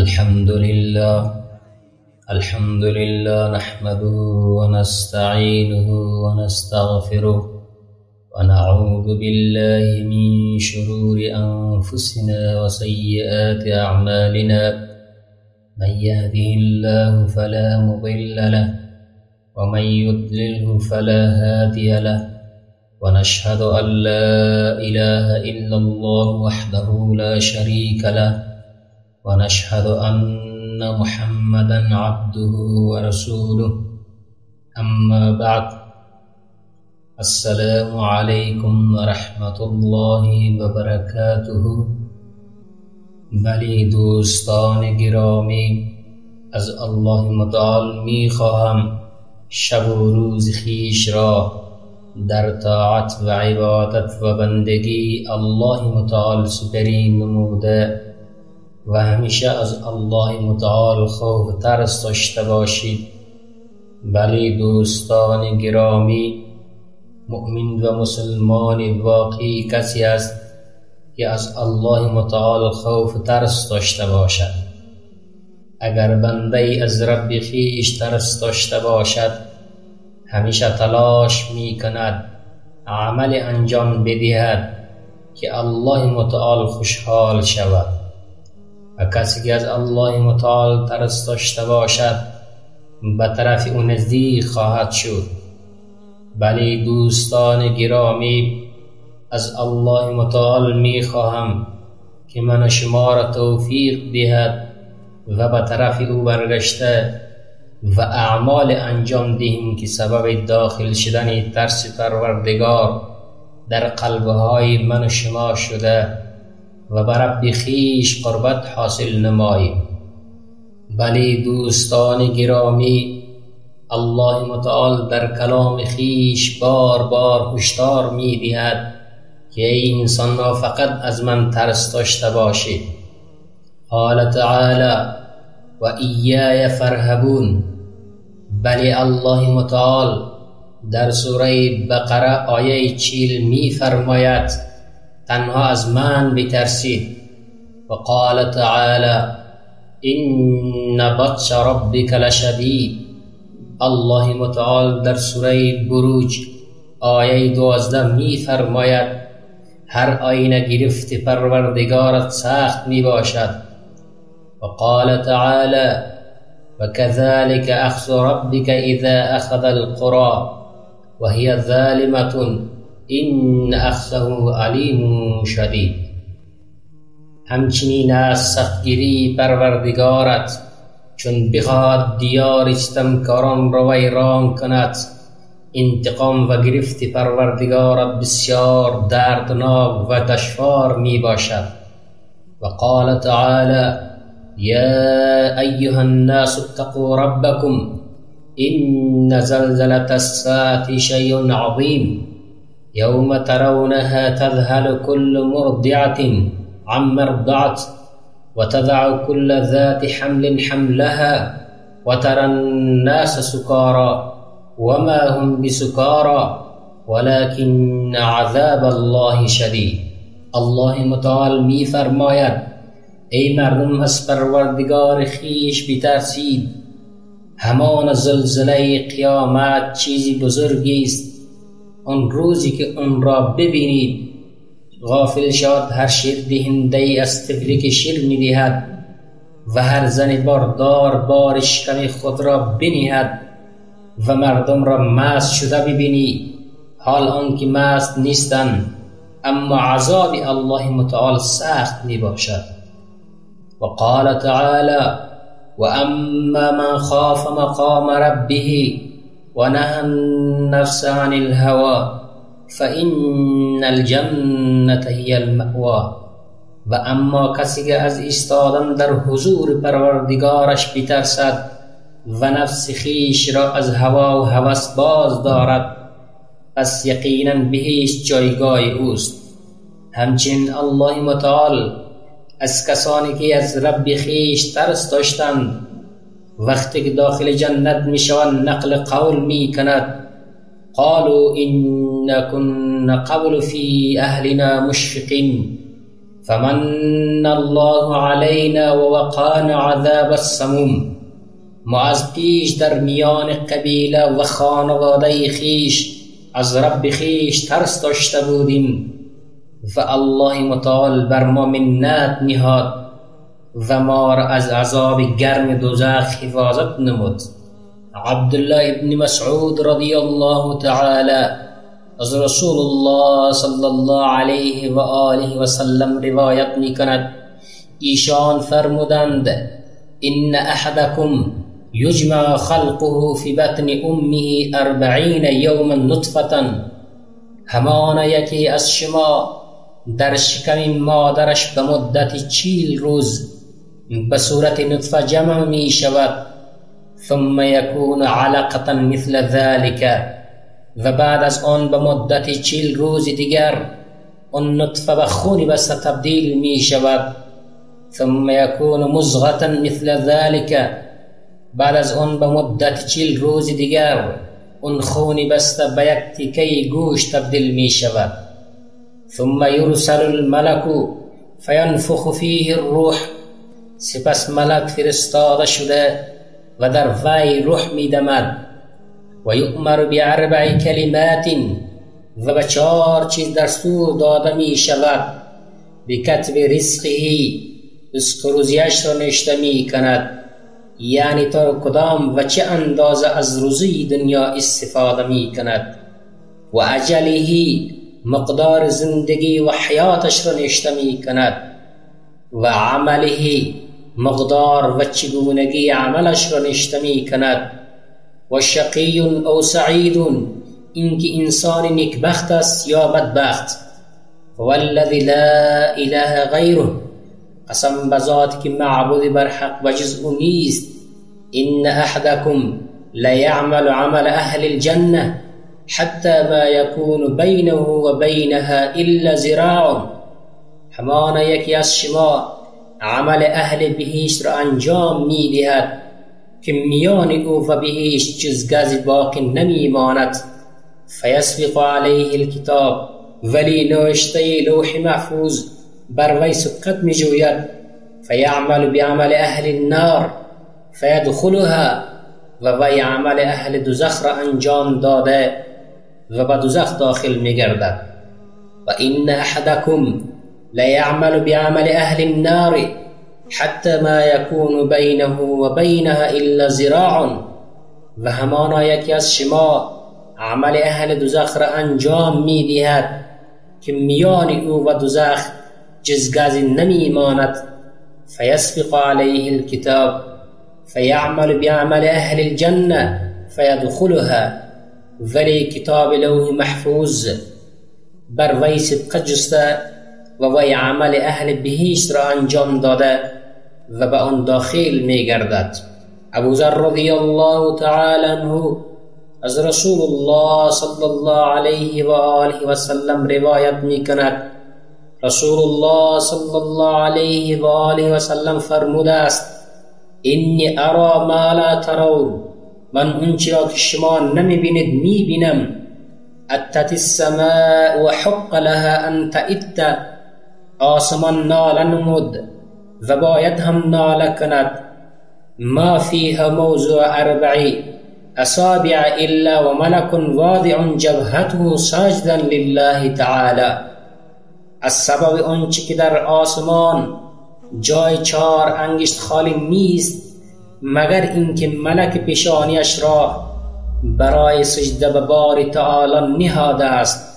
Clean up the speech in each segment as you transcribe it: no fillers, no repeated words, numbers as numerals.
الحمد لله الحمد لله نحمده ونستعينه ونستغفره ونعوذ بالله من شرور أنفسنا وسيئات أعمالنا من يهده الله فلا مضل له ومن يضلله فلا هادي له ونشهد أن لا إله إلا الله وحده لا شريك له ونشهد أن محمدا عبده ورسوله أما بعد السلام عليكم ورحمة الله وبركاته. بلی دوستان گرامی، از الله متعال می خواهم شب و روز خویش را در طاعت و عبادت و بندگی الله متعال سپری نموده و همیشه از الله متعال خوف ترس داشته باشید. بلی دوستان گرامی، مؤمن و مسلمان واقعی کسی است که از الله متعال خوف ترس داشته باشد. اگر بنده ای از رب خویش ترس داشته باشد، همیشه تلاش می کند عمل انجام بدهد که الله متعال خوشحال شود. و کسی که از الله متعال ترس داشته باشد به طرف او نزدیک خواهد شد. بلی دوستان گرامی، از الله متعال می خواهم که من و شما را توفیق دهد و به طرف او برگشته و اعمال انجام دهیم که سبب داخل شدن ترس پروردگار در قلبهای من و شما شده و به رب خویش قربت حاصل نماییم. بلی دوستان گرامی، الله متعال در کلام خویش بار بار هشدار می دهد که ای انسان را فقط از من ترس داشته باشید. قال تعالی و ایای فارهبون. بلی الله متعال در سوره بقره آیه 40 می فرماید تنها از من بترسید. و قال تعالی ان بطش ربک لشدید. الله متعال در سوره بروج آیه 12 می فرماید هر آینه گرفت پروردگارت سخت می باشد. و قال تعالی وكذلك أخذ ربك إذا أخذ القرى وهي ظالمة إن أخذه أليم شدید. همچنین از سختگیری پروردگارت چون بخواهد دیار ستمکاران را ویران کند، انتقام و گرفت پروردگارت بسیار دردناک و دشوار می باشد. و قال تعالی يا أيها الناس اتقوا ربكم إن زلزلة الساعة شيء عظيم يوم ترونها تذهل كل مرضعة عما ارضعت وتضع كل ذات حمل حملها وترى الناس سكارى وما هم بسكارى ولكن عذاب الله شديد. الله متعال می فرماید ای مردم از پروردگار خویش بترسید، همان زلزله قیامت چیزی بزرگی است. آن روزی که آن را ببینید غافل شود هر شیر دهنده ای از طفلی که شیر میدهد و هر زن باردار بار شکم خود را بنهد و مردم را مست شده ببینی، حال آنکه مست نیستند، اما عذاب الله متعال سخت می باشد. وقال تعالى وأما من خاف مقام ربه ونهى النفس عن الهوى فإن الجنة هي المأوى. و اما کسی که از ایستادن در حضور پروردگارش بترسد و نفس خویش را از هوا و هوس باز دارد، پس یقینا بهشت جایگاه اوست. همچنین الله متعال از کسانی که از رب خویش ترس داشتند وقتی که داخل جنت میشوند نقل قول میکند قالوا إنا كنا قبل في أهلنا مشفقين فمن الله علينا ووقانا عذاب السموم. ما از پیش در میان قبیله و خانواده خیش از رب خیش ترس داشته بودیم و الله متعال بر ما منت نهاد و ما را از عذاب گرم دوزخ حفاظت نمود. عبدالله ابن مسعود رضی الله تعالی از رسول الله صلی الله علیه و آله و سلم روایت می کند، ایشان فرمودند: ان احدکم یجمع خلقه فی بطن امه 40 یوما نطفة. همان یکی از شما در شکم مادرش به مدت 40 روز به صورت نطفه جمع می شود، ثم یکون علقة مثل ذلك، و بعد از آن به مدت 40 روز دیگر آن نطفه به خون بسته تبدیل می شود، ثم یکون مضغة مثل ذلك، بعد از آن به مدت 40 روز دیگر آن خون بسته به یک تیکه گوشت تبدیل می شود، ثم یرسل الملک فینفخ فیه الروح، سپس ملک فرستاده شده و در وی روح می دمد، و یؤمر باربع کلمات، و به 4 چیز دستور داده می شود، بکتب رزقه، رزق روزیش را نوشته می کند، یعنی تا کدام و چه اندازه از روزی دنیا استفاده می کند، و اجله، مقدار زندگی و حیاتش را نوشته می کند، و عمله، مقدار و چگونگی عملش را نوشته می کند، و شقی او سعید، اینکه انسان نیکبخت است یا بدبخت. والذی لا اله غیره، قسم به ذات که معبود بر حق و جز او نیست، ان احدکم لیعمل عمل اهل الجنه حتی ما یکون بینه و بینها الا ذراع. همان یکی از شما عمل اهل بهشت را انجام میدهد که میان او و بهشت جز گز باقی نمیماند، فیسبق علیه الکتاب، ولی نوشته لوح محفوظ بر وی سبقت میجوید، فیعمل بعمل اهل النار فیدخلها، و وی عمل اهل دوزخ را انجام داده و به دوزخ داخل میگردد. و ان احدکم لیعمل بعمل اهل النار حتی ما یکون بینه و بینها الا ذراع، و همانا یکی از شما عمل اهل دوزخ را انجام میدهد که میان او و دوزخ جز گزی نمیماند، فیسبق علیه الکتاب فیعمل بعمل اهل الجنه فیدخلها، ولی کتاب لوح محفوظ بر وی سبقت جسته و وی عمل اهل بهشت را انجام داده و به آن داخل میگردد. ابو ذر رضی الله تعالی عنه از رسول الله صلی الله علیه و آله و سلم روایت میکند، رسول الله صلی الله علیه و آله و سلم فرموده است: انی ارا ما لا ترون، من اونچه را که شما نمیبینید میبینم. اتت السماء و حق لها ان تئت، آسمان ناله نمود و باید هم ناله کند. ما فیها موضع 4 اصابع الا و ملک واضع جبهته ساجدا لله تعالی. از سبب آنچه که در آسمان جای 4 انگشت خالی نیست مگر اینکه ملک پیشانیش را برای سجده به باری تعالی نهاده است.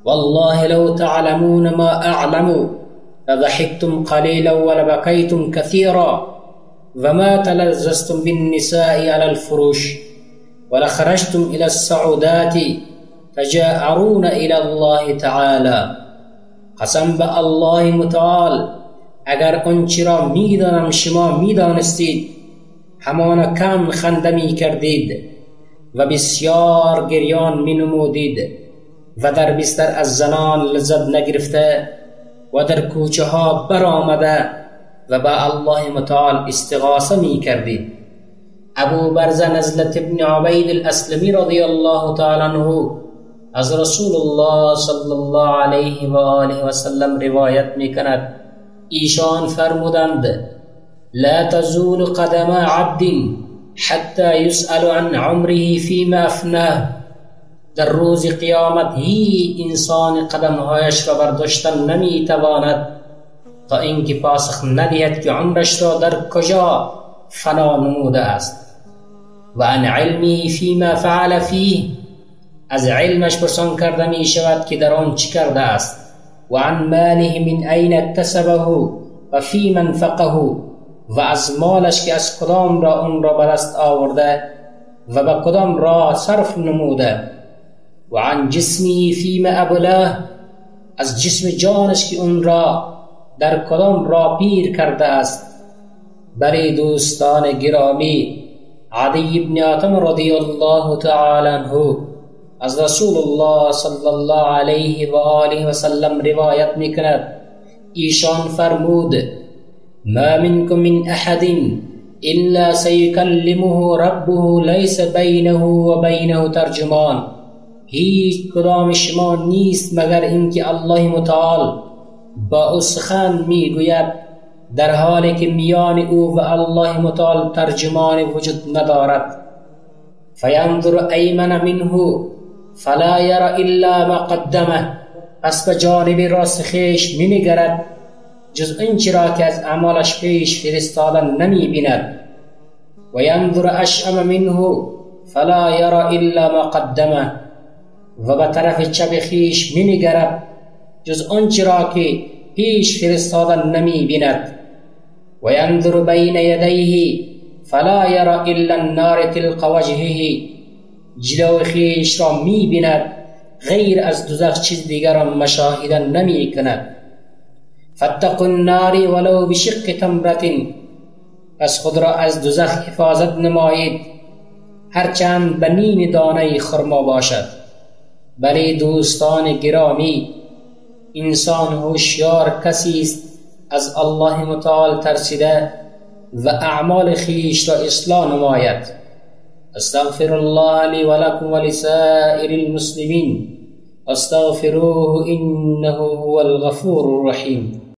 والله لو تعلمون ما اعلم لضحكتم قلیلا ولبکیتم کثیرا وما تلذذتم بالنساء على الفروش ولخرجتم الى السعودات تجاءرون الى الله تعالی. قسم به الله متعال اگر آنچه را میدانم شما میدانستید همانا کم خنده می کردید و بسیار گریان می نمودید و در بستر از زنان لذت نگرفته و در کوچه ها برآمده و به الله متعال استغاثه می کردید. ابو برزه نزلة ابن عبید الاسلمی رضی الله تعالی عنه از رسول الله صلی الله علیه و آله و سلم روایت می کند، ایشان فرمودند: لا تزول قدم عبد حتی یسأل عن عمره فیما افناه. در روز قیامت هیچ انسان قدمهایش را برداشتن نمیتواند تا اینکه پاسخ ندهد که عمرش را در کجا فنا نموده است. و عن علمه فیما فعل فیه، از علمش پرسان کرده می شود که در آن چی کرده است. و عن ماله من این اکتسبه و فیما انفقه، و از مالش که از کدام را آن را به دست آورده و به کدام راه صرف نموده. و عن جسمه فیما ابلاه، از جسم جانش که اون را در کدام راه پیر کرده است. برای دوستان گرامی، عدی بن حاتم رضی الله تعالی عنه از رسول الله صلی الله علیه و آله و سلم روایت میکند، ایشان فرمود: ما منکم من احد الا سیکلمه ربه لیس بینه و بینه ترجمان. هیچ کدام شما نیست مگر اینکه الله متعال با او سخن میگوید، در حالی که میان او و الله متعال ترجمان وجود ندارد. فینظر ایمن منه فلا یر الا ما قدمه، پس به جانب راست خویش مینگرد جز آنچه را که از اعمالش پیش فرستاده نمیبیند. و ینظر اشأم منه فلا یر الا ما قدمه، و به طرف چپ خویش مینگرد جز آنچه را که پیش فرستاده نمیبیند. و ینظر بین یدیه فلا یر الا النار تلق وجهه، جلو خویش را میبیند غیر از دوزخ چیز دیگر را مشاهده نمیکند. فاتقوا النار ولو بشق تمرة، پس خود را از دوزخ حفاظت نمایید هرچند به نیم دانه خرما باشد. بلی دوستان گرامی، انسان هوشیار کسی است از الله متعال ترسیده و اعمال خویش را اصلاح نماید. استغفر الله لی ولکم ولسائر المسلمین استغفروه انه هو الغفور الرحیم.